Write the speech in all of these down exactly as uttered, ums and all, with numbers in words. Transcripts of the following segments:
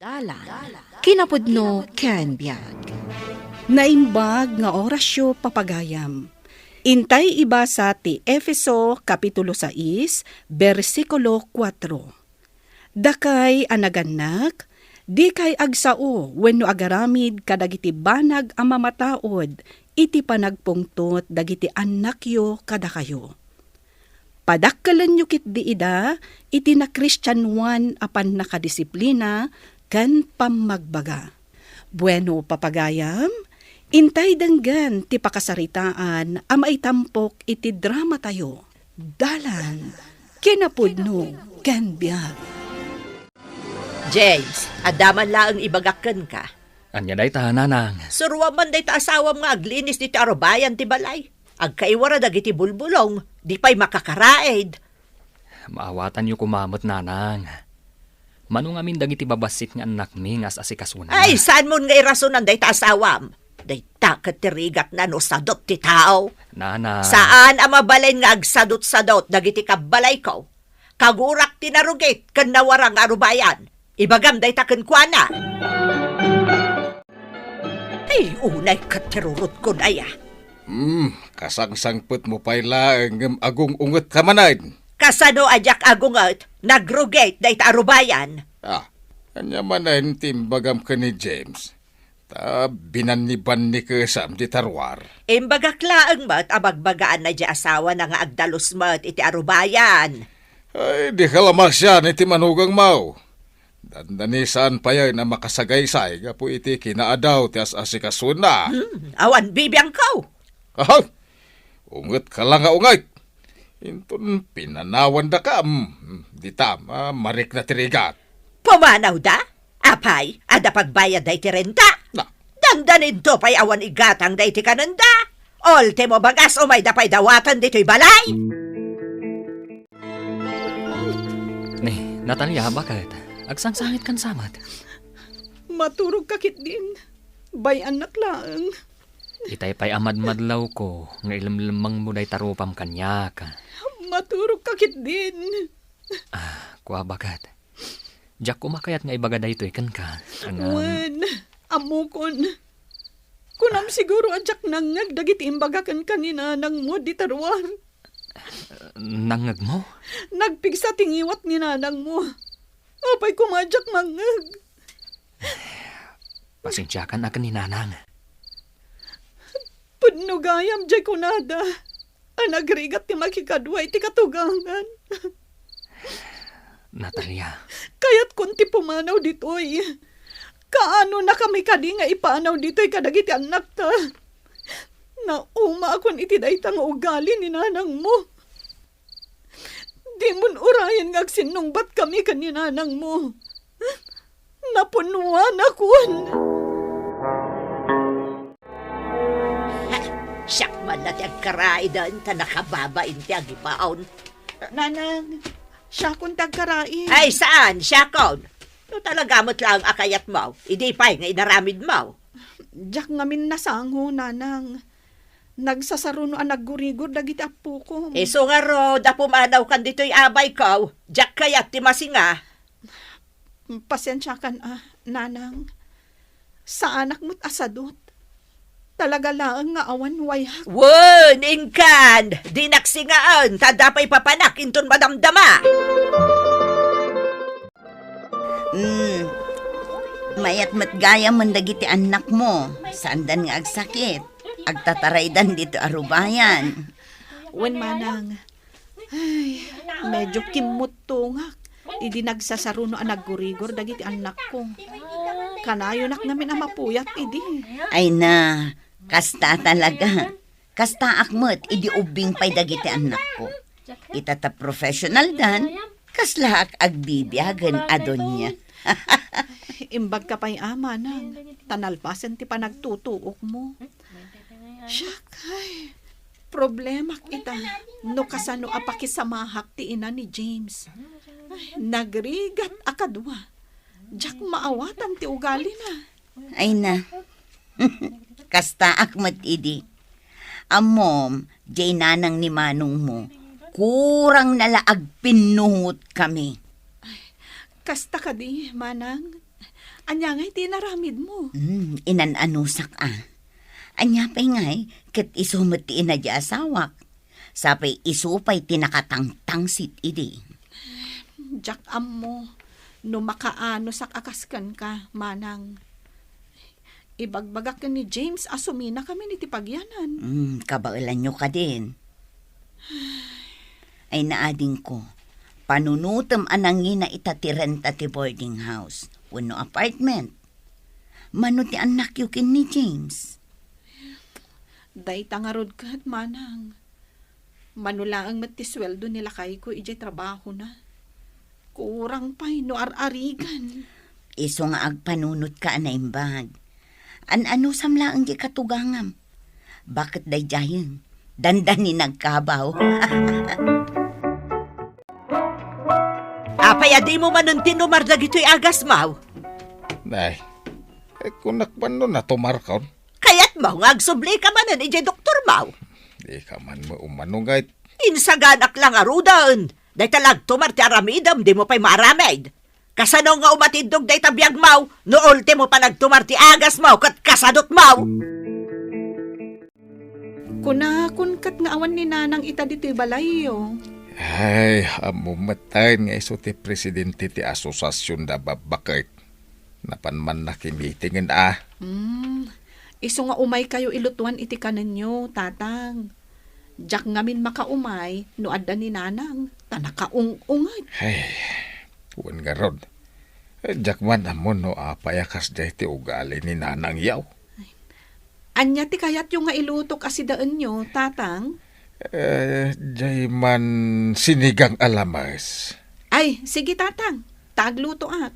Dalan, kinapudno ken biag. Naimbag nga orasyo, papagayam. Intay ibasa ti Efeso kapitulo sais, bersikulo kuatro. Dakay a nagannak, dikay agsao wenno agaramid kadagiti banag a mamataud iti panagpungtot dagiti annakyo kadakayo. Padakkelenyo ketdi ida iti nakristianoan a pannakadisiplina ken pammagbaga. Bueno, papagayam, intay denggen ti pakasaritaan a maitampok iti dramatayo. Dalan, kinapudno, ken biag. James, adda man laeng ibagak kenka. Ania dayta, nanang? Suroam man dayta asawam nga aglinis ditoy arubayan ti balay. Agkaiwara dagiti bulbulong, di pay makakaraid. Maawatanyo koma met, nanang. Mano ngamin dagiti babassit nga annakmi nga as-asikasona? Ay, saanmon nga irasonan dayta asawam? Dayta ket ti rigatna no sadut ti tao. Nanang. Saan a mabalin nga agsadutsadut dagiti kabbalayko. Kagurak ti narugit ken nawarang nga arubayan. Ibagam dayta kenkuana. Ay, unay ket ti rurutko, aya. Hmm, kasangsangpetmo pay laeng ngem agung-ungetka manen. Kasano a diak agunget? Nagrugit dayta arubayan. Ah, ania manen ti imbagam ken ni James? Ta binannibannikesam dita ruar. Imbagak laeng met a bagbagaanna diay asawana nga agdalus met iti arubayan. Ay, dika la masian iti manugangmo. Dandani saan payen a makasagaysay gapu iti kinaadaw ti as-asikasona. Hmm, awan bibiangko. Aha! Ungetka la nga unget. Inton pinanawandakam, dita, ah, marikna ti rigat. Pumanawda? Apay, adda pagbayadda iti renta? Na. Dandaninto pay awan igatangda iti kanenda. Ultimo bagas, umayda pay dawaten ditoy balay. Ni, Natalia, baket? Agsangsangitkan sa met. Maturogka ketdin. Bay-annak laeng. Itay pay a madmadlawko nga ilemlemmengmo dayta rupam kaniak. Maturogka ketdin. Ah, kua, baket? Diak koma kayat nga ibaga daytoy kenka. Ngem, wen, ammokon. Kunam siguro a diak nangngeg dagiti imbagak kenka ni nanangmo dita ruar. Nangngegmo? Nagpigsa ti ngiwat ni nanangmo. Apay koma a diak mangngeg? Pasensiakan a ken ni nanang. Pudno gayam diay kunada a nagrigat ti makikadua iti katugangan. Natalia. Kayatkon ti pumanaw ditoy. Kaanonakami kadi nga ipanaw ditoy kadagiti annakta? Naumaakon iti dayta nga ugali ni nanangmo. Dimon urayen nga agsinnungbatkami ken ni nanangmo. Napunnuanakon. Siak man la ti agkaraiden ta nakababain ti agibaon. Nanang, siakon ti agkaraid. Ay, saan? Siakon. No talaga met laeng a kayatmo, idi pay nga inaramidmo. Diak ngamin nasango, nanang. Nagsasaruno a naggurigor dagiti appoko. Isu ngarud a pumanawkan ditoy abayko, diak kayat ti masinga. Pasensiakan a, nanang. Saanak met a sadut. Talaga laeng nga awan wayak. Wen, inkan! Dinak singaen, ta adda pay papanak inton madamdama. Hmm. Mayat met gayamen dagiti annakmo. Saandan nga agsakit. Agtataraydan ditoy arubayan. Wen, manang. Ay, medyo kimmuttongak idi nagsasaruno a naggurigor dagiti annakko. Kanayonak ngamin a mapuyat idi. Ay na, kasta talaga. Kastaak met idi ubbing pay dagiti annakko. Ita ta professional dan, kaslaak agbibiagen a donia. Imbagka pay a, manang, ta nalpasen ti panagtutuokmo. Siak, ay, problemak ita no kasano a pakisamahak ti ina ni James. Ay, nagrigat a kadua. Diak maawatan ti ugalina. Ay na. Kastaak met idi. Ammom, diay nanang ni manongmo, kurangna la agpinnuhotkami. Kasta kadi, manang? Ania ngay ti inaramidmo? Hmm, inan-anusak a. Ania pay ngay, ket isu met ti ina di asawak. Sapay isu pay ti nakatangtangsit idi. Diak ammo no makaanusak a kas kenka, manang. Ibagbagak ken ni James a suminakamin iti pagyanan. Hmm, kabaelanyo kadin. Ay, naadingko, panunotem a nangina ita ti renta ti boarding house wenno apartment. Mano ti annakyo ken ni James? Dayta ngarud ket, manang. Mano laeng met ti sueldo ni lakayko idiay trabahona. Kurang pay no ar-arigan. Isu nga agpanunotka a naimbag. An-anusam laeng di katugangam. Baket daydiayen, dandani nagkabaw. Apay a dimo manen tinumar dagitoy agasmaw? Nay, eh, kunak man no natumarkon. Kayatmo nga agsublika manen idiay doktormaw? Dika man maumano ngay. Insaganak la ngaruden. Dayta la agtumar ti aramidem, dimo pay maaramid. Kasano nga umatiddog dayta biagmaw no ultimo panagtumar ti agasmaw ket kasadutmaw? Kunakon ket nga awan ni Nanang ita ditoy balayyo. Ay, ammom metten nga isu ti presidente ti asosasion da babbaket. Napan man nakimitingen a. Hmm, isu nga umaykayo ilutuan iti kanenyo, Tatang. Diak ngamin makaumay no adda ni Nanang, ta nakaung-unget. Ay, wen ngarud. Eh, diak man ammo no apay a kasdiay ti ugali ni Nanangyo. Ania ti kayatyo nga ilutok a sidaenyo, Tatang? Eh, diay man sinigang a lames. Ay, sige, Tatang. Ta aglutoak.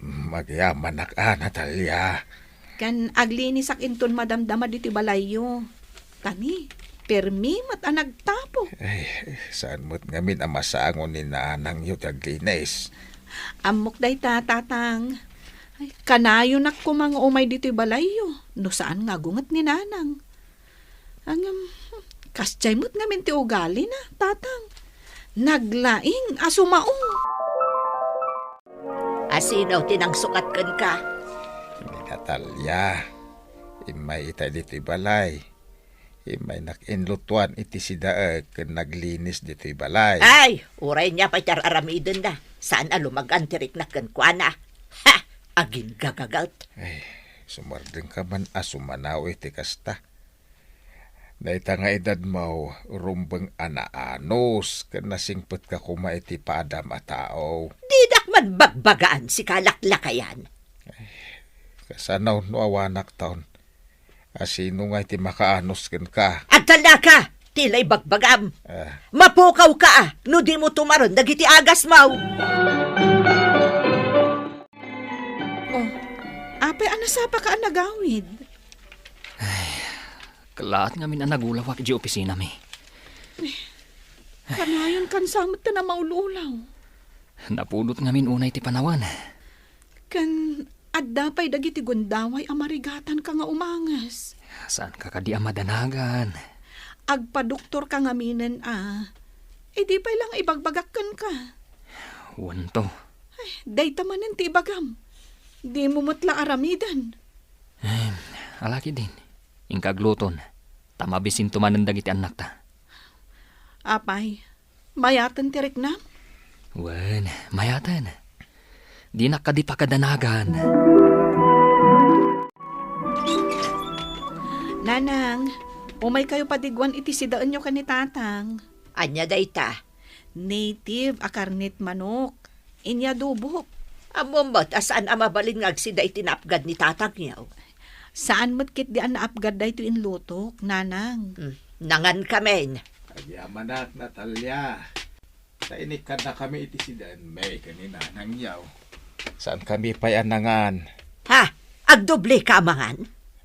Magyamanak a, Natalia. Ken aglinisak inton madamdama ditoy balayyo. Tani, permi met a nagtapo. Ay, saan met ngamin a masango ni Nanangyo ti aglinis? Ammok dayta, Tatang. Ay, kanayonak koma nga umay ditoy balayyo, no saan nga agunget ni Nanang. Ngem, kasdiay met ngamin ti ugalina, Tatang. Naglaing a sumaong. Asino ti nangsukat kenka? Ni Natalia. Immay ita ditoy balay. Immaynak inlutuan iti sidaek ken naglinis ditoy balay. Ay, uray nia pay ti ar-aramidenna. Saan a lumagan ti rikna kenkuana. Ha! Aginggagaget. Ay, sumardengka man a sumanaw iti kasta. Dayta nga edadmo, rumbeng a naanus ken nasingpetka koma iti paadam a tao. Dinak man bagbagaan, sikalaklakayan. Ay, kasano no awanak taon? Asino nga iti makaanus kenka? Agtalnaka! Ti la ibagbagam! Ah. Mapukawka a no dimo tumaren dagiti agasmaw! Oh, apay a nasapaka a nagawid? Ay, kellaat ngamin a nagulawak idiay opisinami. Kanayon kansa met ta namaul-ulaw. Napudot ngamin unay ti panawen. Ken adda pay dagiti gundaway a marigatanka nga umanges. Saanka kadi a madanagan? Agpadoktorka ngaminen a. Idi pay la nga ibagbagak kenka. Wen to. Ay, dayta manen ti ibagam. Dimo met la aramiden. Em, ala ketdin. Inka agluton. Ta mabisinto manen dagiti annakta. Apay, mayaten ti riknam? Wen, mayaten. Dinak kadi pakadanagan. Nanang, umaykayo padiguan iti sidaenyo ken ni Tatang. Ania dayta? Native a karnet manok. Inyadobok. Ammom met a saan a mabalin nga agsida iti naapgad ni Tatangyo. Saan met ketdi a naapgad daytoy inlutok, Nanang. Hmm, nangankamin. Agyamanak, Natalia. Ta inikkannakami iti sidaenmi ken ni Nanangyo. Saankami pay a nangan. Ha? Agdobleka a mangan?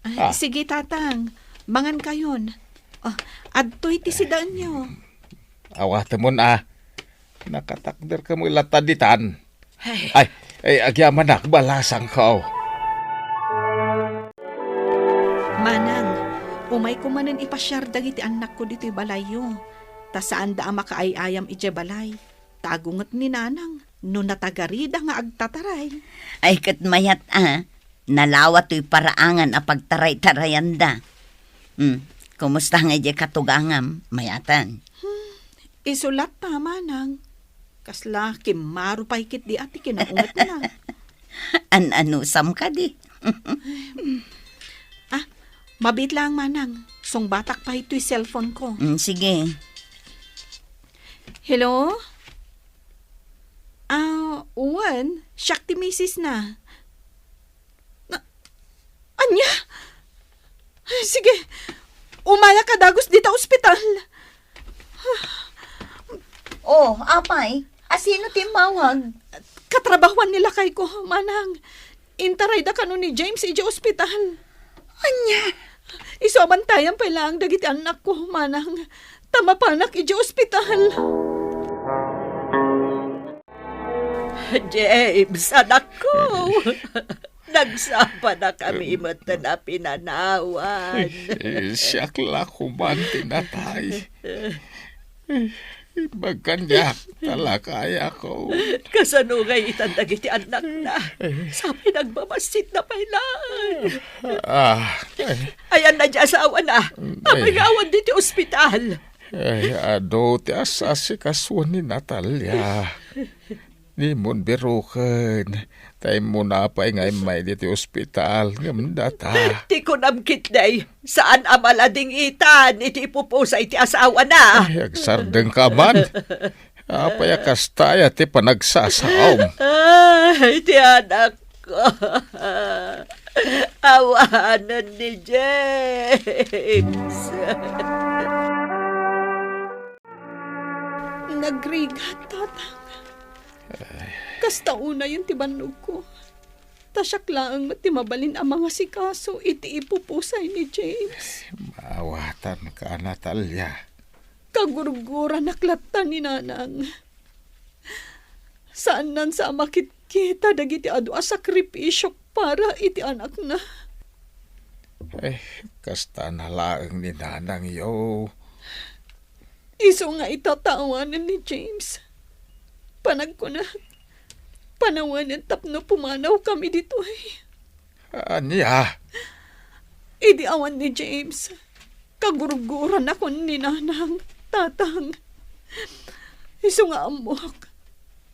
Ay, ah, sige, Tatang. Mangankayon. Oh, adtoy ti sidaenyo. Awatemon a. Nakatakderka met latta ditan. Ay. Ay, ay, agyamanak, balasangko. Manang, umayko manen ipasiar dagiti annakko ditoy balayyo. Ta saanda a makaay-ayam idiay balay. Ta agunget ni Nanang. no natagarida nga agtataray. Ay, ket mayat a, nalawa toy paraangan a pagtaraytarayanda. Hmm, kumusta nga idiay katugangam? Mayatan? Hmm, isu latta, manang. Kasla kimmaro pay ketdi a ti kinaungetna. An-anusam kadi? Ah, mabiit lang, manang. Sungbatak pay toy cellphone ko. Mm, sige. Hello? Ah, wen, siak ti misis na. Na, ania? Sige, umayak a dagus dita ospital. Oh, apay, asino ti immawag? Katrabahuan ni lakayko, manang. Intarayda kano ni James idiay ospital. Ania? Isu a bantayan pay laeng dagiti annakko, manang. Ta mapanak idiay ospital. James, anakko. Nagsapadakami metten a pinanawan. Eh, siak la koman ti natay. Imbag kaniak, talakayakon. Kasano ngay itan dagiti annakna? Sapay nagmamassitna pay laeng. Ah, ay. Ayanna ti asawana. Apay nga awan ditoy ospital? Ay, adu ti asasikasoen ni Natalia. Dimon biroken, ta immuna pay nga immay ditoy ospital ngem data. Ti kunam ketdi, saan a malading itan iti ipupusay ti asawana. Ay, agsardengka man. Apay a kasta aya ti panagsasaom? Ay, ti anakko. Awanen ni James. Nagrigat, Tatang. Kasta unayen ti bannogko. Ta siak laeng met ti mabalin a mangasikaso iti ipupusay ni James. Maawatanka, Natalia. Kagurgurannak latta ni Nanang. Saannan sa a makitkita dagiti adu a sakripisiok para iti anakna. Eh, kasta na laeng ni Nanangyo. Isu nga ita ta awanen ni James. Panagkunak, panawanen tapno pumanawkami ditoy. Ania? Idi awan ni James, kagurguranakon ni Nanang, Tatang. Isu nga ammok,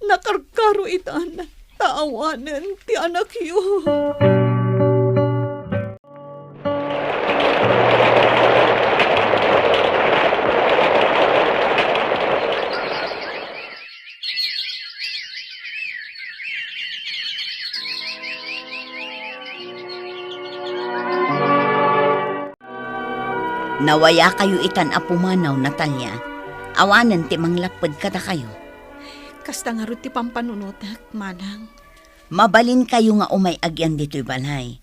nakarkaro itan ta awanen ti anakyo. Nawayakayo itan a pumanaw, Natalia. Awanen ti manglapped kadakayo. Kasta ngarud ti pampanunotek, Manang. Mabalinkayo nga umay-agian ditoy balay.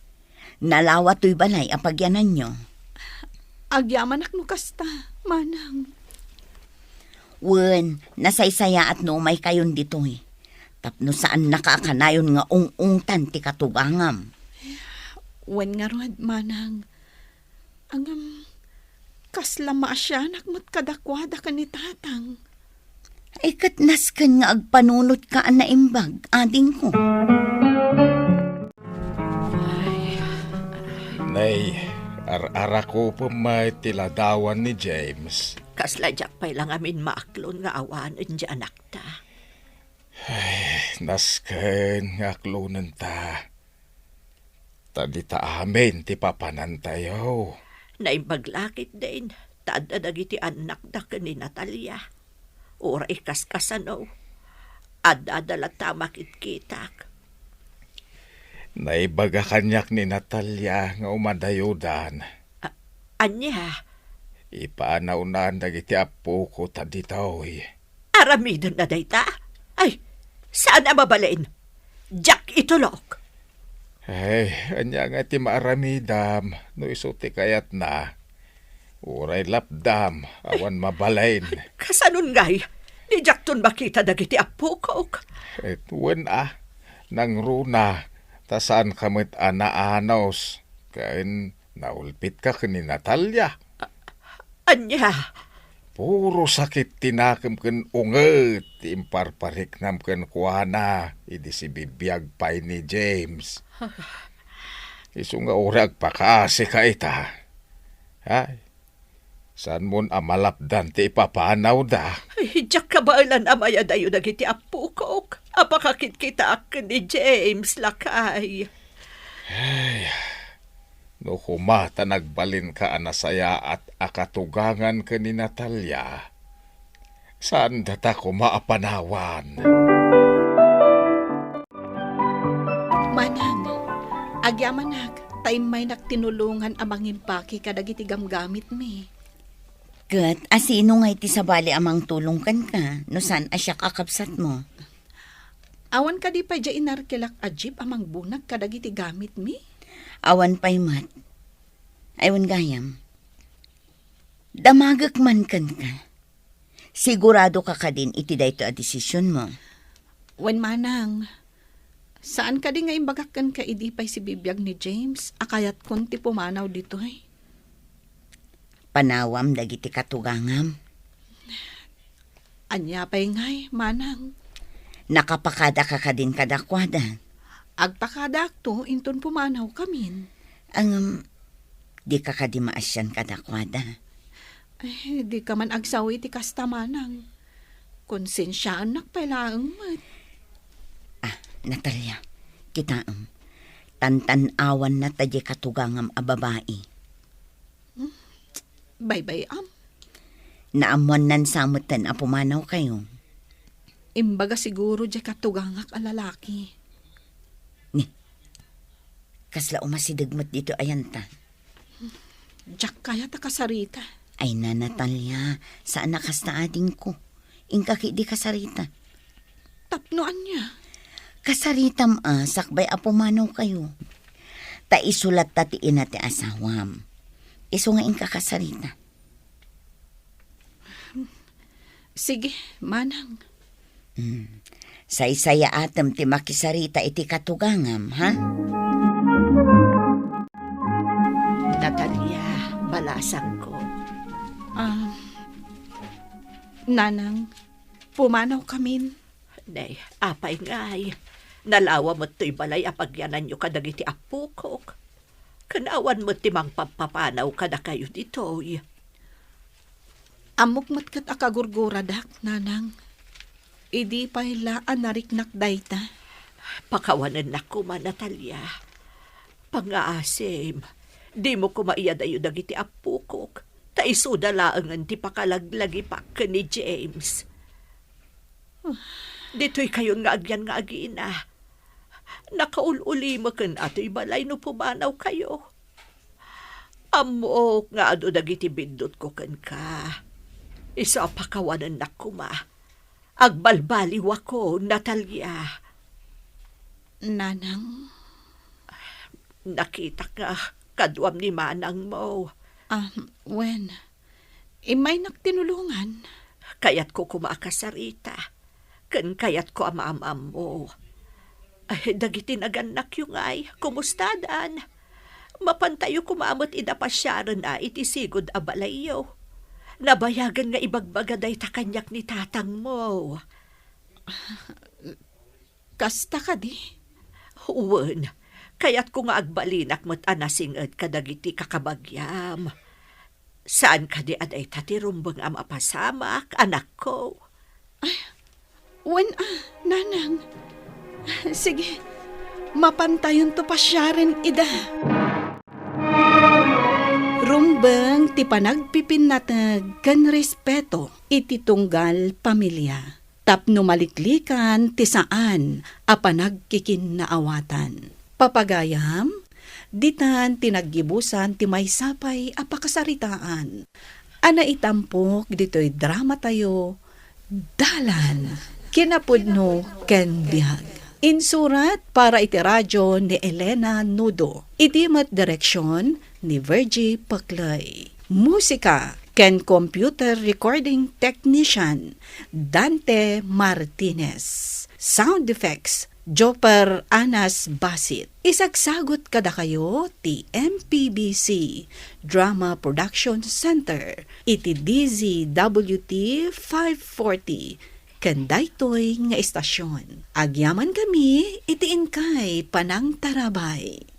Nalawa toy balay a pagiananyo. Agyamanak no kasta, Manang. Wen, nasaysayaat no umaykayon ditoy. Tapno saannaka a kanayon nga ung-ungtan ti katugangam. Wen ngarud, Manang. Ngem, kasla maasianak met kadakuada ken ni Tatang. Ay, ket nasken nga agpanunotka a naimbag, adingko. Nay, ar-arakupem met ti ladawan ni James. Kasla diak pay la ngamin maaklon nga awanen ti anakta. Ay, nasken nga aklonenta. Ta dita amin ti papanantayo. Naimbag la ketdin, ta adda dagiti annakda ken ni Natalia. Uray kaskasano, adda-adda latta a makitkitak. Naibaga kaniak ni Natalia nga umadayodan. A-, ania? Ipaanawnan dagiti appoko ta ditoy. Aramidenna dayta? Ay, saan a mabalin. Diak itulok. Ay, ania nga ti maaramidam no isu ti kayatna? Uray lapdam, awan mabalin. Kasanon ngay? Ni diakton makita dagiti appokok. Et wen a, nangruna, ta saanka met a naanus, ken naulpitka ken ni Natalia. Ania? Puro sakit ti nakem ken unget ti imparpariknam kenkuana idi sibibiag pay ni James. Isu nga uray agpakaasika ita. Ay, saanmon a malapdan ti ipapanawda. Ay, diak kabaelan a mayadayo dagiti appokok a pakakitkitaak ken ni James, lakay. Ay, no koma ta nagbalinka a nasayaat a katugangan ken ni Natalia, saan data koma a panawan? Manang, agyamanak, ta immaynak tinulongan a mangimpake kadagiti gamgamitmi. Ket asino ngay ti sabali a mangtulong kenka no saan a siak a kabsatmo? Awan kadi pay diay inarkelak a jeep a mangbunag kadagiti gamitmi? Awan pay met. Ay, wen gayam. Damagek man kenka. Sigurado ka kadin iti daytoy a desisionmo? Wen, manang. Saan kadi nga imbagak kenka idi pay sibibiag ni James a kayatkon ti pumanaw ditoy? Panawam dagiti katugangam. Ania pay ngay, manang? Nakapakadaka kadin kadakuada? Agpakadakto inton pumanawkamin. Ngem, dika kadi maasian kadakuada? Eh, dika man agsaw iti kasta, manang. Konsensiaannak pay laeng met. Ah, Natalia, kitaem. Tantan-awanna ta diay katugangam a babai. Hmm? Baybay-am. Naammoannan sa metten a pumanawkayo. Imbaga siguro diay katugangak a lalaki. Ni, kasla umasideg met ditoy ayanta. Diak kayat a kasarita. Ay na, Natalia, saan a kasta, adingko. Inka ketdi kasarita. Tapno ania? Kasaritam a sakbay a pumanawkayo. Ta isu latta ti ina ti asawam. Isu nga inka kasarita. Sige, manang. Hmm. Saysayaatem ti makisarita iti katugangam, ha? Natalia, balasangko. Ah, nanang, pumanawkamin. Nay, apay ngay, nalawa met toy balay a pagyananyo kadagiti appokok. Ken awan met ti mangpapapanaw kadakayo ditoy. Ammok met ket a kagurguradak, nanang. Idi pay la a nariknak dayta. Pakawanennak koma, Natalia. Pangngaasim, dimo koma iyadayo dagiti appokok, ta isuda laengen ti pakalaglagipak ken ni James. Ditoykayon nga agyan nga agina. Nakaul-ulimeken a toy balay no pumanawkayo. Ammok nga adu dagiti biddutko kenka. Isu a pakawanennak koma. Agbalbaliwako, Natalia. Nanang? Nakitak nga kaduam ni manangmo. Ah, wen. Immaynak tinulongan. Kayatko koma a kasarita, ken kayatko a maam-ammo. Ay, dagiti nagannakyo ngay, kumustadan? Mapantayo koma met ida pasiaren a iti sigud a balayyo. Nabayagen nga ibagbaga dayta kaniak ni tatangmo. Kasta kadi? Wen, kayatko nga agbalinak met a nasing-ed kadagiti kakabagiam. Saan kadi a dayta ti rumbeng a mapasamak, anakko? Ay, wen a, nanang. Sige, mapantayonto pasiaren ida. Rumbeng ti panagpipinnateg ken respeto iti tunggal pamilia. Tapno maliklikan ti saan a panagkikinnaawatan. Papagayam, ditan ti naggibusan ti maysa pay a pakasaritaan a naitampok ditoy dramatayo, Dalan, Kinapudno ken Biag. Insurat para iti radio ni Elena Nudo. Idi met direksion ni Virgie Paclay. Musika ken computer recording technician Dante Martinez. Sound effects Joper Anas Basit. Isagsagut kadakayo ti M P B C Drama Production Center iti D Z W T five forty ken daytoy nga istasyon. Agyaman kami iti inkay panangtarabay.